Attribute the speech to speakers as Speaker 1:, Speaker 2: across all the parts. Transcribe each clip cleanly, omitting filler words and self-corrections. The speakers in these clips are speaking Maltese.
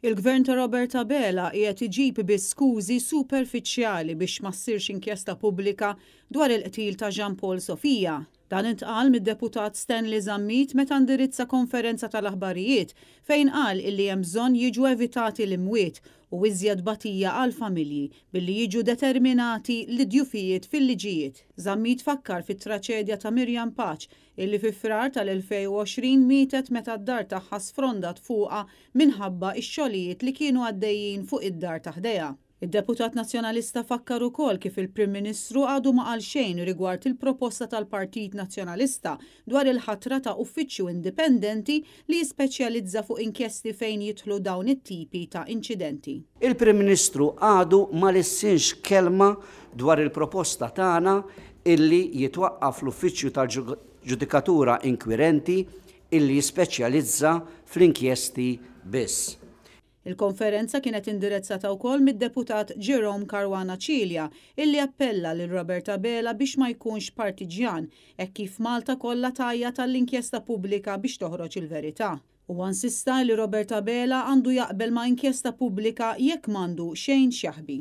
Speaker 1: Il-Gvern ta' Robert Abela qiegħed iġib biss skużi superfiċjali biex ma ssirx inkjesta pubblika dwar il-qtil ta' Jean Paul Sofia. Dan intqal mid-Deputat Stanley Zammit meta indirizza konferenza tal-aħbarijiet fejn qal illi hemm bżonn jiġu evitati l-imwiet u iżjed tbatija għall-familji billi jiġu determinati l-djufijiet fil-liġijiet. Zammit fakkar fit-traċedja ta' Miriam Pace illi fi Frar tal-2020 mietet meta d-dar tagħha sfrondat fuqha minħabba x-xogħlijiet li kienu għaddejjin fuq id-dar ta' ħdejha. Id-deputat Nazzjonalista fakkar ukoll kif il-Prim Ministru għadu ma qal xejn rigward il-proposta tal-Partit Nazzjonalista dwar il-ħatra ta' uffiċċju indipendenti li jispeċjalizza fuq inkjesti fejn jidħlu dawn it-tipi ta' inċidenti.
Speaker 2: Il-Prim Ministru għadu ma lissinx kelma dwar il-proposta tagħna illi jitwaqqaf l-Uffiċċju tal-Ġudikatura Inkwirenti illi jispeċjalizza fl-inkjesti biss.
Speaker 1: Il-konferenza kienet indirezzata wkoll mid-Deputat Jerome Caruana Cilia illi appella lil Robert Abela biex ma jkunx partiġjan hekk kif Malta kollha tgħajjat għall-inkjesta pubblika biex toħroġ il-verità. Huwa insista li Robert Abela għandu jaqbel ma' inkjesta pubblika jekk m'għandu xejn x'jaħbi.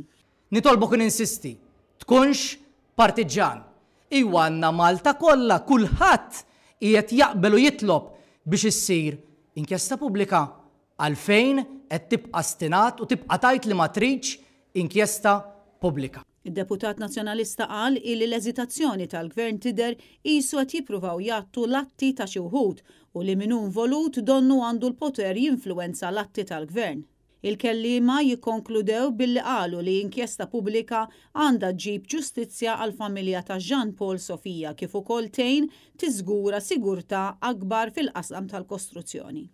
Speaker 3: Nitolbok u ninsisti, tkunx partiġġan. Iwa għandna Malta kollha, kulħadd qiegħed jaqbel u jitlob biex issir inkjesta pubblika. Għalfejn qed tibqa' stinat u tibqa' tgħid li ma tridx inkjesta pubblika?
Speaker 1: Id-deputat Nazzjonalista qal illi l-eżitazzjoni tal-Gvern tidher qisu qed jippruvaw jgħattu l-atti ta' xi wħud u li min hu involut donnu għandu l-poter jinfluwenza l-atti tal-Gvern. Il-kelliema jikkonkludew billi qalu li inkjesta pubblika għandha ġġib ġustizzja għall-familja ta' Jean Paul Sofia kif ukoll tgħin tiżgura sigurtà akbar fil-qasam tal-kostruzzjoni.